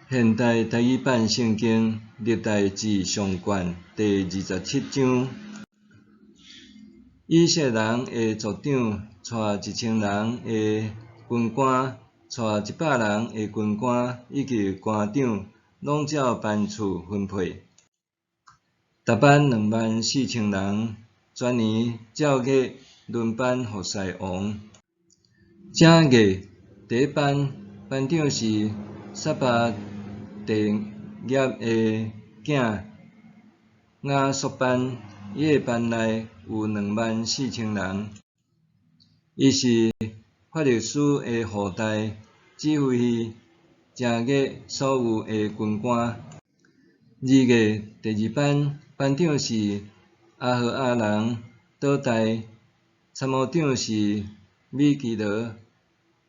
現代台語版聖經歷代志上卷第二十七章，以色列人的族長帶一千人的軍官，帶一百人的軍官以及官長，攏照班次分配。逐班24,000人，全年照月輪班服侍王。正月第一班，班長是撒巴底葉的囝雅屬班，伊的班內有24,000人。伊是法勒斯的後代，指揮彼正月所有的軍官。二月第二班，班長是亞何亞人多代，參謀長是米基羅。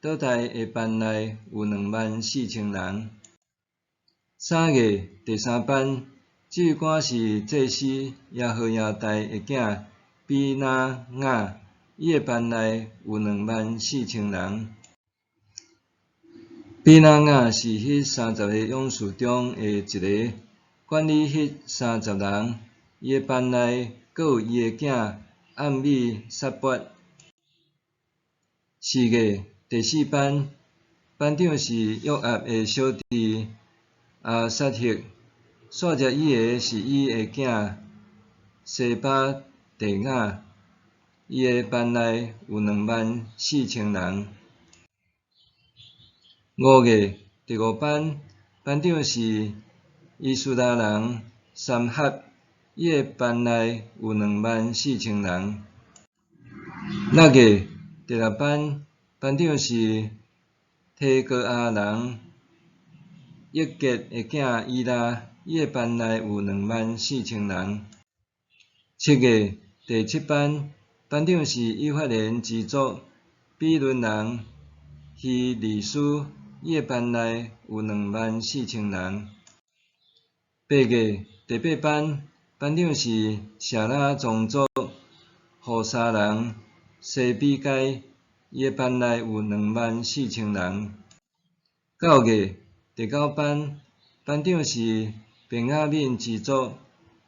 多代的班內有24,000人。三月第三班，指揮官是祭司耶何耶大的囝比拿雅，伊的班內有24,000人。比拿雅是彼三十個勇士中的一个，管理彼三十人。伊的班內閣有伊的囝暗米撒拔。四月第四班，班長是約押的小弟亞撒黑，帶著伊的是伊的囝西巴第雅，伊的班內有24,000人。五月第五班，班長是以斯拉人三合，伊的班內有24,000人。六月第六班，班長是提哥亞人益結的囝以拉，伊的班內有24,000人。七月第七班，班長是以法蓮支族比崙人希利斯，伊的班內有24,000人。八月第八班，班長是舍拉宗族戶沙人西比該，伊的班內有24,000人。九月第九班，班長是便雅憫支族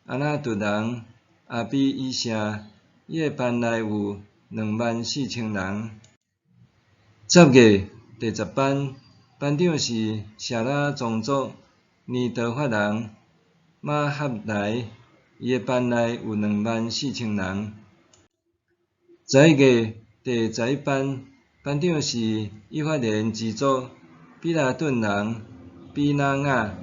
亞拿突人亞比以謝，伊的班內有24,000人。十月第十班，班長是舍拉宗族尼多法人瑪哈萊，伊的班內有24,000人。11月第十一班，班長是以法蓮支族比拉頓人比拿雅，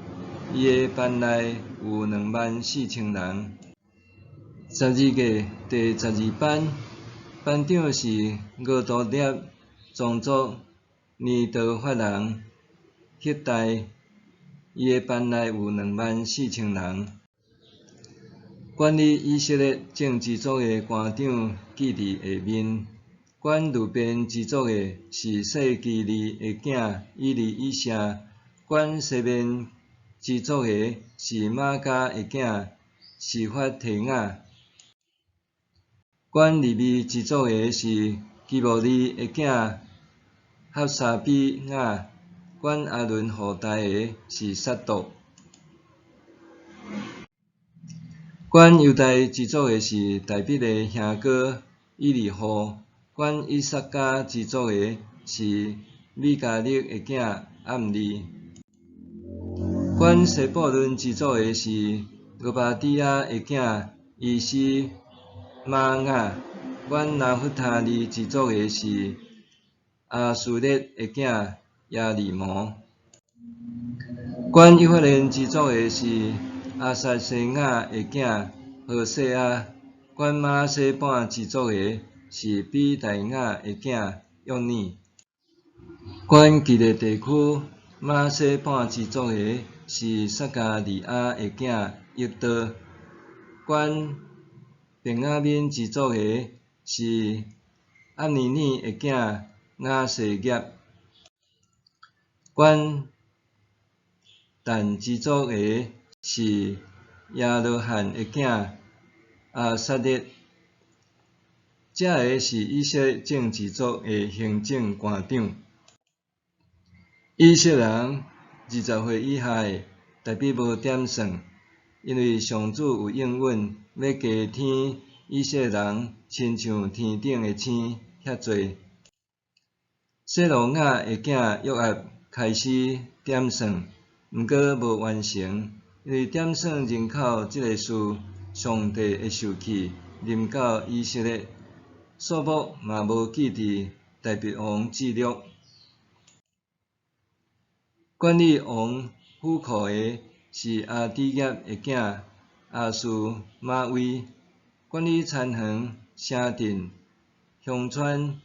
伊的班內有24,000人。十二月第十二班，班長是俄多列宗族尼多法人赫代，伊的班內有24,000人。管理以色列眾支族的官長記佇下面。管流便支族的是細基利的囝以利以謝，管西緬支族的是瑪迦的囝示法提雅，管利未支族的是基莫利的囝哈沙比雅，管亞倫後代的是撒督。管猶大支族的是大衛的兄哥以利戶，管以薩迦支族的是米迦勒的囝暗利，管西布倫支族的是俄巴底亞的囝伊斯瑪雅，管拿弗他利支族的是亞斯列的囝耶利摩，管以法蓮支族的是亞撒西雅的囝何細亞，管瑪拿西半支族的是比大雅的囝約尼，管基列地區瑪拿西半支族的是撒迦利亞的囝益多，管便雅憫支族的是暗尼耳的囝雅西業，管但支族的是耶羅罕的囝亞撒列。這个是以色列眾支族的行政官長。以色列人20歲以下的，大必無點算，因為上主有應允，欲加添以色列人親像天頂的星遐濟。洗魯雅的囝約押開始點算，毋過無完成，因為點算人口這个事，上帝的受氣臨到以色列，數目嘛無記佇大衛王誌錄。管理王府庫的是亞底業的囝亞斯瑪威，管理田園、城鎮、鄉村、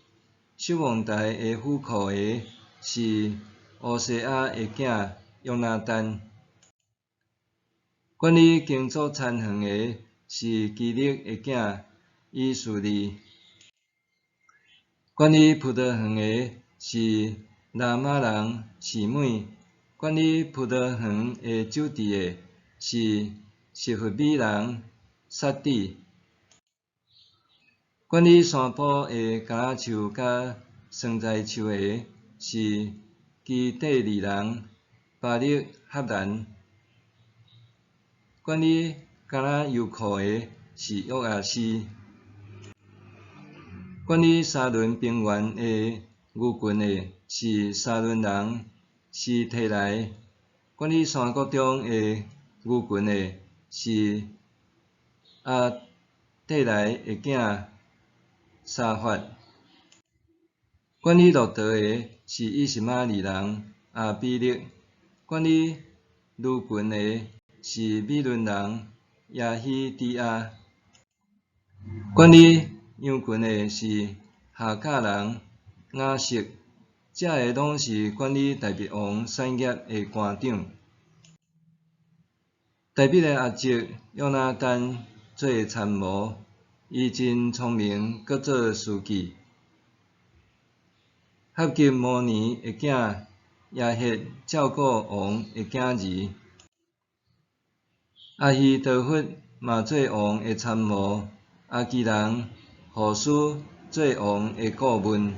守望台的府庫的是烏西亞的囝約拿單。管理耕作田園的是基勒的囝以斯利。管理葡萄園的是拉瑪人示每。管理葡萄園的酒池的是實弗米人撒底。管理山坡的橄欖樹佮桑臍樹的是基底利人巴力哈蘭。管理橄欖油庫的是約阿斯。管理沙崙平原的牛群的是沙崙人斯提萊。管理山谷中的牛群的是亞底萊的囝沙法。管理駱駝的是以實瑪利人亞比勒。管理驢群的是米崙人耶希底亞。管理羊群的是夏甲人雅色。這个攏是管理大衛王產業的官長。大衛的阿叔約拿單做參謀，伊真聰明，閣做司記。哈基摩尼的囝耶歇照顧王的囝兒。亞希多弗嘛做王的參謀，亞基人戶書做王的顧問。